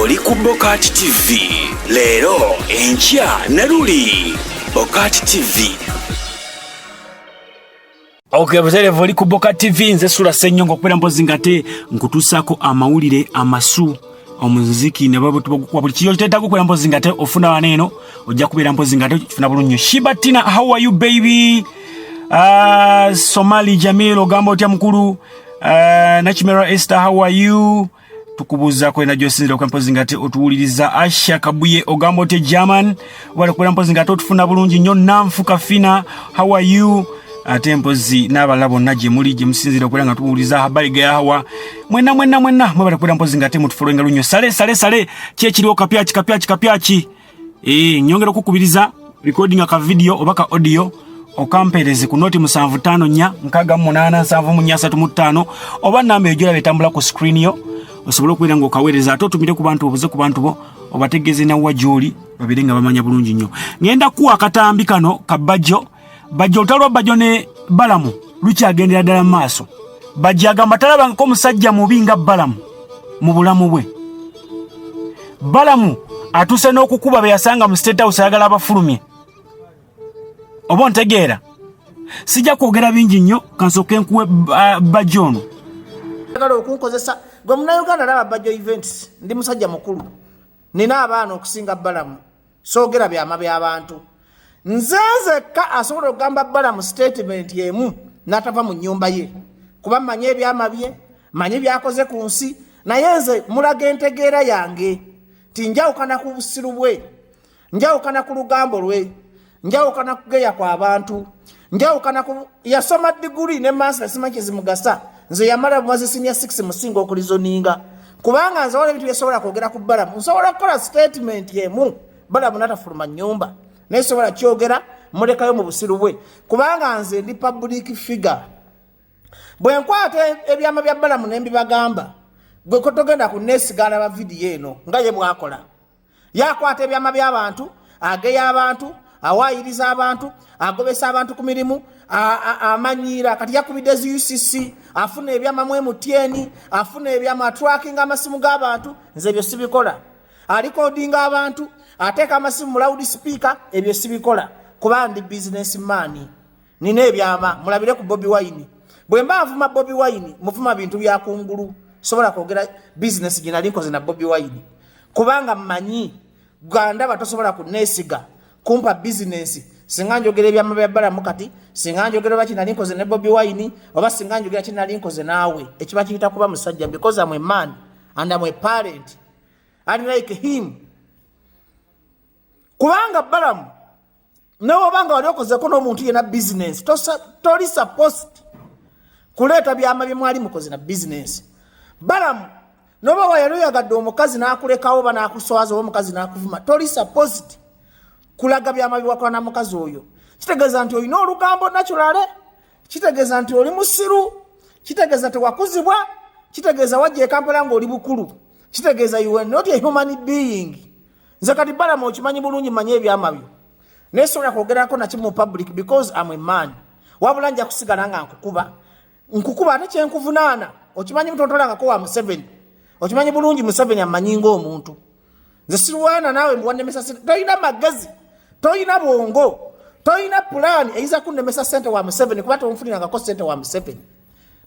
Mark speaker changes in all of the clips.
Speaker 1: Oli ku Bokati TV leero, enkya ne luli. Bokati TV.
Speaker 2: Okay, butereevu oli ku Boka TV, nze Sula Ssenyonga okubeera mpozi nga te nkutuusaako amawulire amasu, omuziki ne bagukuba buli kiyo kiteetaaga okubeera mpozi nga te ofuna wano eno, ojja kubeera mpozi nga te kifuna bulungi. Shiba Tina, how are you, baby? Somali Jamil, ogamba otya mukulu? Nachimera Esther, how are you? Tukubuuzaako ena gyosinzira okuba mpozi nga te otuwuliriza. Asha Kabuye, ogamba otya German? Obala kubeera mpozi nga ate otufuna bulungi nnyo. Nanfu Kafina, how are you? Ate mpozi n'abalala bonna gye muli, gye musinzira okubeera nga tuwuliriza habari gayahawa, mwenna mwenna mwenna mwebale kubeera mpozi nga ate mutufollowinga lunyo. Sale sale sale, ki ekiriwo? Kapyaki kapyaki kapyaki? Nyongera okukubiriza recording ka video oba ka audio, okampeereze ku noti 754 68 74 35 oba namba eyo gyolaba etambula ku screen yo, osobole okubeera ng'okaweereza, ate otumire ku bantu, obuze ku bantu bo, obategeeze nawa gy'oli, babeere nga bamanya bulungi nnyo. Ŋŋenda kuwa akatambi kano ka Bajjo. Bajjo, olutalo lwa Bajjo ne Balamu lukyagendera ddala mu maaso. Bajjo agamba talabangako musajja mubi nga Balamu mu bulamu bwe. Balamu atuuse n'okukuba be yasanga mu State House, ayagala abafulumye. Oba ontegeera? Sijja kwogera bingi nnyo, kansooke nkuwe Bajjo ono.
Speaker 3: Agala okunkozesa gwe Munauganda. Laba Bajjo Events, ndi musajja mukulu, nina abaana okusinga Balamu, soogera byama by'abantu. Nze nzekka asobola okugamba Balamu statement emu n'atava mu nnyumba ye, kuba mmanyi ebyama bye, manyi byakoze ku nsi. Naye nze mulaga entegeera yange nti njawukana ku busiru bwe, njawukana ku lugambo lwe, njawukana kugeya kwa bantu, njawukana ku yasoma diguri ne master, simanyi kyezimugasa. Nze yamala bumazi senior 6, musinga okureasoninga, kubanga nze wala ebintu byesobola kwogera ku Balamu. Nsobola kukola statement emu, Balamu natafuluma nyumba, naye sobola kyogera, mulekayo mu busiru bwe, kubanga nze ndi public figure. Bwe nkwata ebyama bya Balamu ne mbibagamba, gwe togenda kuneesigala ba vidiyo eno nga ye bwakola. Yakwata ebyama by'abantu, ageya abantu, awaayiriza abantu, agobesa abantu ku mirimu, amanyiira. Kati yakubidde zi UCC, afuna ebyama mu MTN, afuna ebyama, atrackinga amasimu g'abantu. Nze ebyo sibikola. Arecordinga abantu, ateeka amasimu mu loud speaker. Ebyo sibikola kuba ndi business man, nina ebyama. Mulabire ku Bobi Wine. Bwe mba nvuma Bobi Wine, muvuma bintu byakungulu. Sobola kwogera bizinesi gye nali nkoze na Bobi Wine, kubanga mmanyi gandaba tosobola kuneesiga kumpa bizinesi singa njogera ebyama bya Balamu. Kati singa njogera oba kinali nkoze ne Bobi Wine, oba singa njogera kinali nkoze naawe, ekiba kiyita kuba musajja, because am a man and am a parent unlike him. Kubanga Balamu, newobanga wali okozeko n'omuntu yena bizinesi, toli supposed kuleeta byama bye mwali mukoze na bizinesi. Balamu, noba wayali oyagadde omukazi n'akulekawo oba n'akuswaza oba omukazi n'akuvuma, toli supposed kulaga byama byewakola na mukazi oyo. Kitegeeza nti olina olugambo naturale, kitegeeza nti oli musiru, kitegeeza tewakuzibwa, kitegeeza wajja ekampala ng'oli bukulu, kitegeeza you are not a human being. Nze kati Balamu, okimanyi bulungi manyi ebyama byo, naye sobola kwogerako nakimu mu public because am a man. Wabula nja kusigala nga nkukuba, nkukuba. Ate kyenkuvunaana okimanyi, mutontolangako wa Museveni. Okimanyi bulungi Museveni amanyi ngaomuntu. Nze sirwana naawe mbuwanemesa. Tolina magezi, tolina bwongo, tolina pulaani eyinza kunnemesa sente wa Museveni, kuba tonfunirangako sente wa Museveni.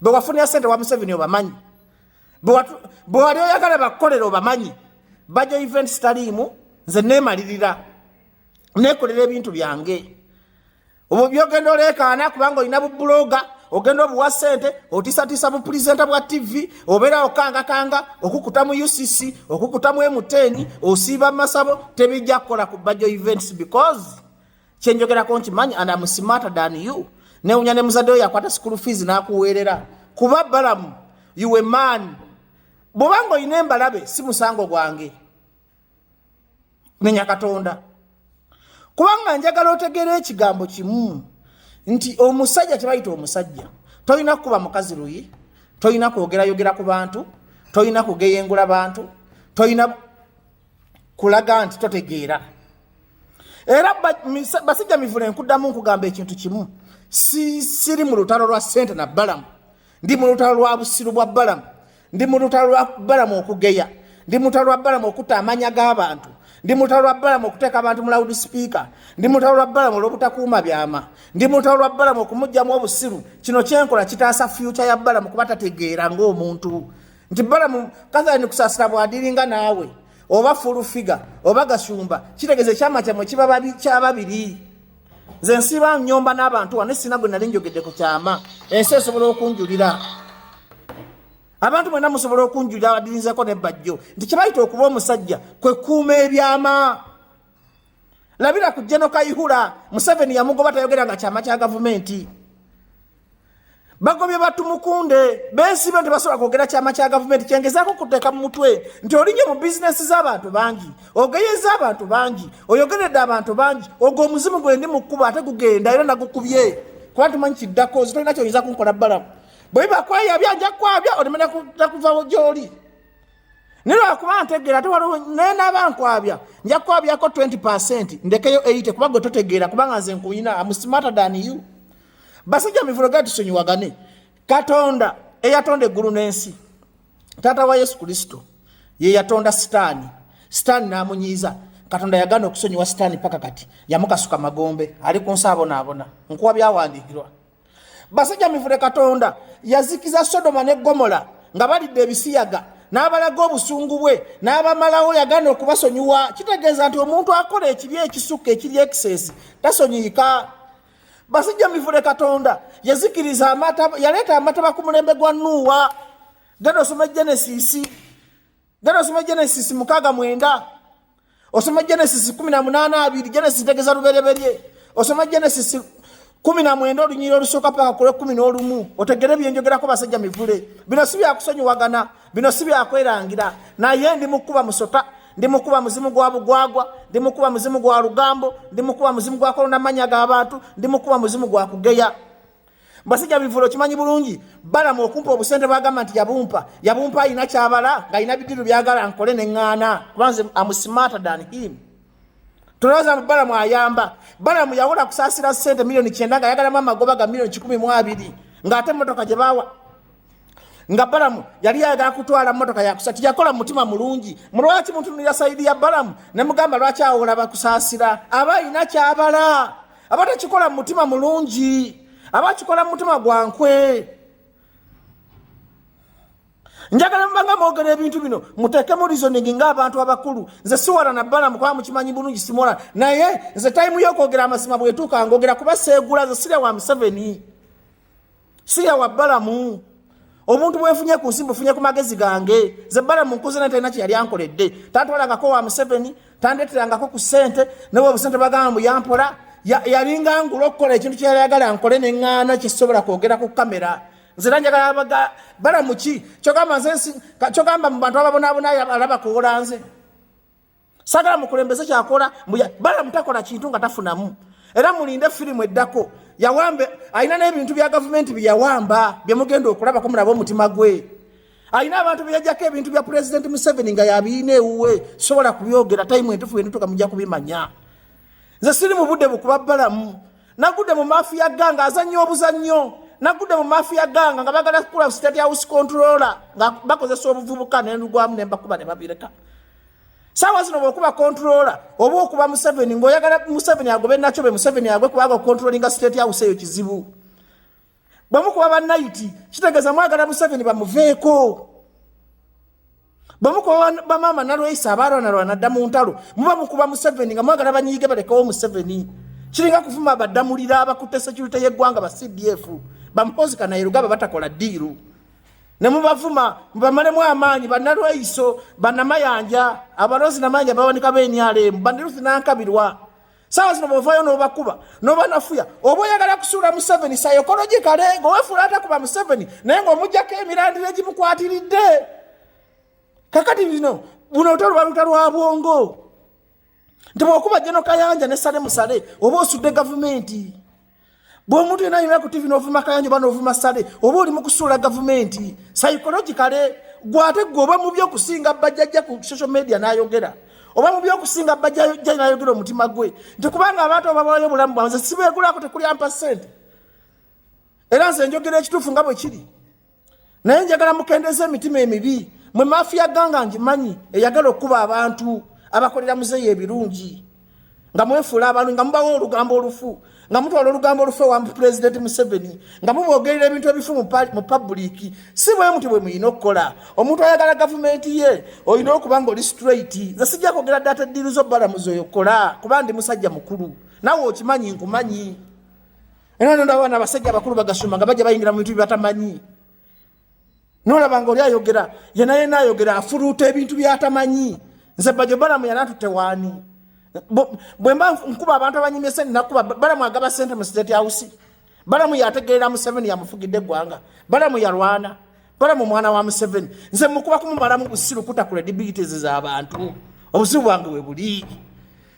Speaker 3: Bwe wafunira sente wa Museveni obamanyi, bwe wali oyagala bakukolera obamanyi. Bajjo Events taliimu, nze neemalirira, nekolera ebintu byange. Obwo byogenda oleekaana kubanga olina bublogger, ogenda obuwa sente, otiisatiisa bupresenter bwa TV, obeera okangakanga, okukuta mu UCC, okukuta mu M10, osiiba mu masabo. Tebijja kukola ku Bajjo Events because kyenjogerako nkimanyi and am smarter than you. Newunya ne muzadde we yakwata school fees n'akuweerera, kuba Balamu, you a man. Bw'obanga olina embalabe, si musango gwange, nenya Katonda, kubanga njagala otegeera ekigambo kimu nti omusajja kyebayita omusajja, tolina kukuba mukazi luyi, tolina kwogerayogera ku bantu, tolina kugeyengula bantu, tolina kulaga nti totegeera. Era basajja mivule, nkuddamu nkugamba ekintu kimu: siri mu lutalo lwa ssente na Balamu, ndi mu lutalo lwa busiru bwa Balamu, ndi mu lutalo lwa Balamu okugeya. Ndi mutalo lwa Balamu okutta amanya g'abantu. Ndi mutalo lwa Balamu okuteeka abantu mu loud speaker. Ndi mutalo lwa Balamu olw'obutakuuma byama. Ndi mutalo lwa Balamu okumugyamu obusiru. Kino kyenkola kitaasa future ya Balamu kuba tategeera ng'omuntu. Nti Balamu Catherine Kusasira bw'adiringa naawe oba full figure oba Gashumba, kitegeeza ekyama kyammwe kiba kya babiri. Nze nsiba nnyomba n'abantu wano, sina gwe nali njogedde ku kyama. Ensi esobola okunjulira, abantu mwenna musobola okunjulira, abadirinzeko ne Bajjo, nti kyebayita okuba omusajja kwe kuuma ebyama. Labira ku General Kayihura, Museveni yamugoba tayogera nga kyama kya gavumenti. Bagobye batumukunde bensibe nti basobola kwogera kyama kya gavumenti. Kyengezaako kuteeka mu mutwe nti olinye mu bizinesi z'abantu bangi, ogeyeza abantu bangi, oyogeredde abantu bangi. Ogwo omuzimu gwe ndi mu kkuba ate gugenda era nagukubye kuba tumanyi kiddako. Zitolina kyoyinza kunkola Balamu. Bwe biba kweyabya, nja kwabya oleme nakuva gy'oli, naye lwakuba ntegeera. Ate waliwo naye naaba nkwabya, nja kwabyako 20, ndekeyo 80, kuba gwe totegeera, kubanga nze nkuyina. Am smarter than you. Basajja mivulo ga tusonyiwagane. Katonda eyatonda eggulu n'ensi, taata wa Yesu Kristo, ye yatonda Sitaani. Sitaani n'amunyiiza. Katonda yagaana okusonyiwa Sitaani paka kati yamukasuka magombe, ali ku nsi abonaabona. Nkuwa byawandiikirwa, basajja mivule. Katonda yazikiza Sodoma ne Gomola nga balidde ebisiyaga, n'abalaga obusungu bwe n'abamalawo. Yagaana okubasonyiwa. Kitegeeza nti omuntu akola ekibi ekisukka ekiri excess tasonyiyika. Basajja mivule, Katonda yazikiriza amataba, yaleeta amataba ku mulembe gwa Nuuwa. Genda osome Genesis, genda osome Genesis 69, osome Genesis 18:2. Genesis ntegeeza Lubereberye. Osome Genesis 19 olunyiri olusooka paka ku lwekumi n'olumu, otegere byenjogerako. Basajja mivule, bino si byakusonyiwagana, bino si byakwerangira, naye ndi mukuba musota, ndi mukuba muzimu gwa bugwagwa, ndi mukuba muzimu gwa lugambo, ndi mukuba muzimu gwa kolona manya g'abantu, ndi mukuba muzimu gwa kugeya. Basajja mivule, okimanyi bulungi, Balamu okumpa obusente bwagamba nti yabumpa, yabumpa alina kyabala, ng'alina bidiru byagala nkole neŋŋaana, kuba nze am smarter than him. Tolowooza mu Balamu ayamba. Balamu yawola kusaasira sente miliyoni 90 nga ayagalamu amagoba ga miliyoni 120, ng'ate emmotoka gye baawa nga Balamu yali ayagala kutwala mmotoka yakusa. Tiyakola mutima mulungi. Mulwaki mutunulira side ya Balamu ne mugamba lwaki awola bakusaasira? Aba alina kyabala, aba takikola mu mutima mulungi, aba akikola mu mutima gwa nkwe. Njagala mubanga mwogera ebintu bino muteekemu reasoning ng'abantu abakulu. Nze siwala na Balamu kuba mukimanyi bulungi simuwala, naye nze time y'okwogera amazima bwetuuka ngogera, kuba seegula. Nze sirya wa Museveni, sirya wa Balamu. Obuntu bwenfunye ku nsi mbufunye ku magezi gange. Nze Balamu nkuze naye talina kyeyali ankoledde. Tantwalangako wa Museveni, tandeeterangako ku ssente, naye obusente bagamba mbu yampola. Yalinga ngula okukola ekintu kyeyali ayagala nkole neŋŋaana, kyesobola kwogera ku kamera. Nze era njagala Balamu ki kyogamba nze kyogamba mu bantu ababonaabona alaba kuwola. Nze sagala mukulembeze kyakola. Balamu takola kintu nga tafunamu. Era mulinde firimu eddako. Yawambe, alina n'ebintu bya gavumenti byeyawamba byemugenda okulabako, mulabe omutima gwe. Alina abantu beyajjako ebintu bya Pulezidenti Museveni nga yabiyina ewuwe. Sobola kubyogera, time entufu entutuka mujja kubimanya. Nze siri mu budde bukuba Balamu. Nagudde mu mafia gang azannya obuzannyo. Nagudde mu mafia gang nga bagala kukula State House controller nga bakozesa obuvubuka, nendugwamu nembakuba ne babireka. Saawa zino bwokuba controller oba okuba Museveni ng'oyagala Museveni agobe nakyo be Museveni agwe, kubanga ocontrollinga State House eyo kizibu. Bwe mukuba bannayiti kitegeeza mwagala Museveni bamuveeko. Bwe mukuba bamaama Nalweisa abalwanalwana dda mu ntalo, muba mukuba Museveni nga mwagala banyiige balekewo Museveni. Kiringa kuvuma baddamulira abakutte security y'eggwanga, ba CDF bamuhozi Kainerugaba batakola deal, ne mubavuma mubamalemu amaanyi. Bannalweiso, bannamayanja, abalozi namayanja bawanika b'NRM, banneruthi nankabirwa, saawa zino bwovayo n'obakuba n'obanafuya oba oyagala kusuula Museveni psychologically, ng'owefuula atakuba Museveni naye ng'omugjako emirandiro egimukwatiridde. Kakati bino buno olutalo lwa lwa bwongo, nti bw'okuba General Kayanja ne Sale Musale oba osudde gavumenti. Bw'omuntu yena ayimira ku TV n'ovuma Kayanja oba n'ovuma Sale, oba oli mu kusuula gavumenti psychologically. Gwate gwe oba mubi okusinga bajjajja ku social media n'ayogera, oba mubi okusinga bajjajja n'ayogera omutima gwe, nti kubanga abantu ababawayo obulamu bwanze sibeegulako, tekulyampa ssente. Era nze njogera ekituufu nga bwe kiri, naye njagala mukendeza emitima emibi. Mwe mafia ganga ngimanyi eyagala okukuba abantu abakolera muzeeyi ebirungi, nga mwefuula abantu, nga mubawo olugambo olufu, nga mutwala olugambo olufu ewa Pulezidenti Museveni, nga muboogerera ebintu ebifu mu public. Si bwe muti bwe muyina okukola. Omuntu ayagala gavumenti ye olina okuba nga oli straight. Nze sijja kwogera data eddiiru zo balamuzi oyo kola, kuba ndi musajja mukulu, nawe okimanyi, nkumanyi. Era nonda abaana abasajja abakulu bagasoma nga bajja bayingira mu bintu bye batamanyi. Nolaba nga oli ayogera yena yena ayogera afuluuta ebintu byatamanyi. Nze Bajjo Balamu yanatutte waani? Bwe mba nkuba abantu abanyimye sente nakuba Balamu agaba sente mu State House. Balamu yategerera Museveni, yamufugidde eggwanga. Balamu yalwana. Balamu mwana wa Museveni. Nze mukuba kumumalamu busiru, kuta credibilities z'abantu. Obuzibu bwange we buli.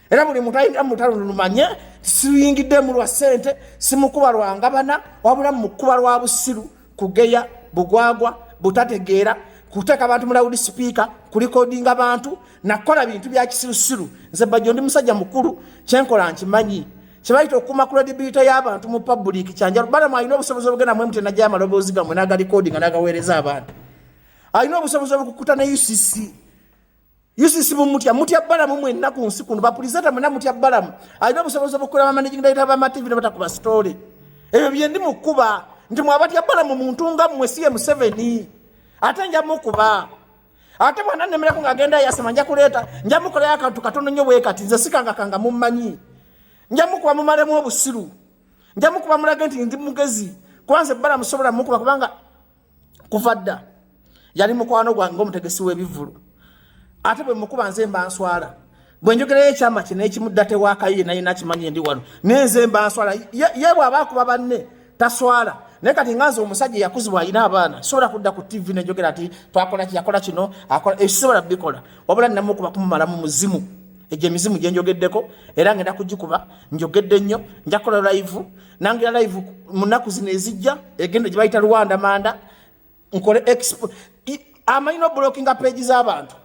Speaker 3: Era buli muntu ayingira mu lutalo lumanye siyingiddemu lwa ssente, simukuba lwa ngabana, wabula mukuba lwa busiru, kugeya, bugwagwa, butategeera, kuteeka abantu mu loud speaker, kulikodinga bantu, nakukola bintu bya kisirusiru. Nze Bajjo ndi musajja mukulu, kyenkola nkimanyi. Kyebayita okukuuma credibility y'abantu mu public kyanjalo. Balamu alina obusobozi obugenda mu MTN najjayo amaloboozi gammwe n'agalikodinga n'agaweereza abantu. Alina obusobozi obukukuta ne UCC. UCC mumutya, mutya Balamu mwenna ku nsi kuno, bapurizeta mwenna mutya Balamu. Alina obusobozi obukola ba managing director ba TV ne batakuba story. Ebyo bye ndi mukuba nti mwabatya Balamu muntu nga mmwe si ye Museveni. Ate nja mukuba. Ate bwana nnemerako ng'agenda yasema nja kuleeta, nja mukolayo akantu katono nnyo bwe kati, nze sikangakanga mummanyi. Nja mukuba mumalemu obusiru. Nja mukuba mulage nti ndi mugezi. Kuba nze Balamu sobola mukuba kubanga kuva dda yali mukwano gwange ng'omutegesi w'ebivvulu. Ate bwe mukuba nze mba nswala. Bwe njogerayo ekyama kino ekimudda tewaakayo yenna yenna akimanyi ndi wano, naye nze mba nswala. Ye bw'aba akuba banne taswala, naye kati nga nze omusajja eyakuzibwa alina abaana, sobola kudda ku TV nenjogera nti twakola ki, yakola kino, akola ekyo, sobola bikola. Wabula namukuba kumumalamu muzimu. Egyo emizimu gye njogeddeko era ngenda kugikuba, njogedde nnyo, nja kukola live, nangira live mu nnaku zino ezijja, egenda gye bayita Rwanda Manda, nkole expo. Amanyi n'obulokinga page z'abantu,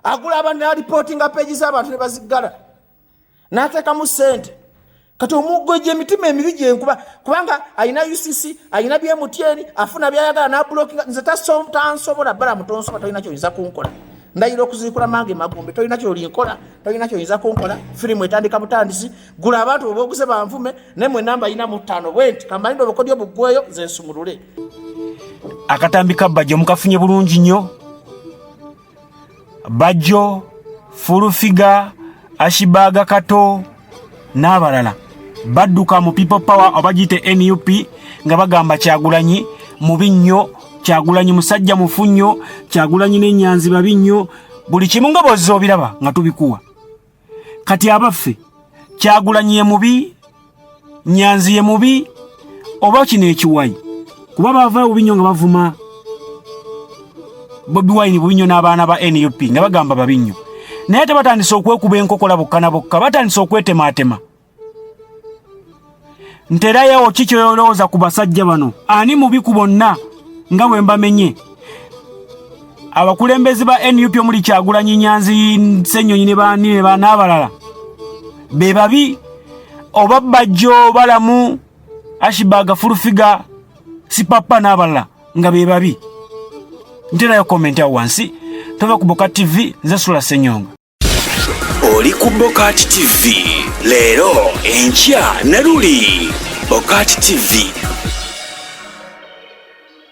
Speaker 3: agula abantu n'alipotinga page z'abantu ne baziggala, n'ateekamu ssente. Kati omuggo egyo emitima emibi gyenkuba, kubanga alina UCC, alina byemutyeni, afuna byayagala n'abulokinga. Nze tansobola. Balamu tonsobola, tolina kyoyinza kunkola. Ndayira okuziikula mange magombe, tolina kyolinkola, tolina kyoyinza kunkola. Firimu etandika butandisi. Gula abantu oba oguze banvume, naye mwe namba yina mu ttaano bwenti kamalinde obukodyo buggweyo nze nsumulule.
Speaker 2: Akatambi ka Bajjo mukafunye bulungi nnyo. Bajjo, Fulufiga, Ashibaga Kato n'abalala badduka mu People Power oba giyite NUP nga bagamba Kyagulanyi mubi nnyo, Kyagulanyi musajja mufu nnyo, Kyagulanyi n'Ennyanzi babi nnyo, buli kimu nga bw'ozze obiraba nga tubikuwa. Kati abaffe, Kyagulanyi ye mubi, Nyanzi ye mubi, oba kino ekiwayi? Kuba bavaayo bubi nnyo nga bavuma Bobi Wine bubi nnyo n'abaana ba NUP nga bagamba babi nnyo, naye ate batandise okwekuba enkokola bokka na bokka, batandise okwetemaatema. Nterayo ki ky'olowooza ku basajja bano? Ani mubi ku bonna nga bwe mbamenye? Abakulembeze ba NUP omuli Kyagulanyi, Nyanzi, Ssenyonyi ne baani ne n'abalala be babi, oba Bajjo, Balamu, Ashibaga, Fulufiga, Sipapa n'abalala nga be babi? Nterayo komenti awo wansi. Tova ku Boka TV, nze Sula Ssenyonga.
Speaker 1: Oli ku Bokati TV leero, enkya ne luli. Bokati TV.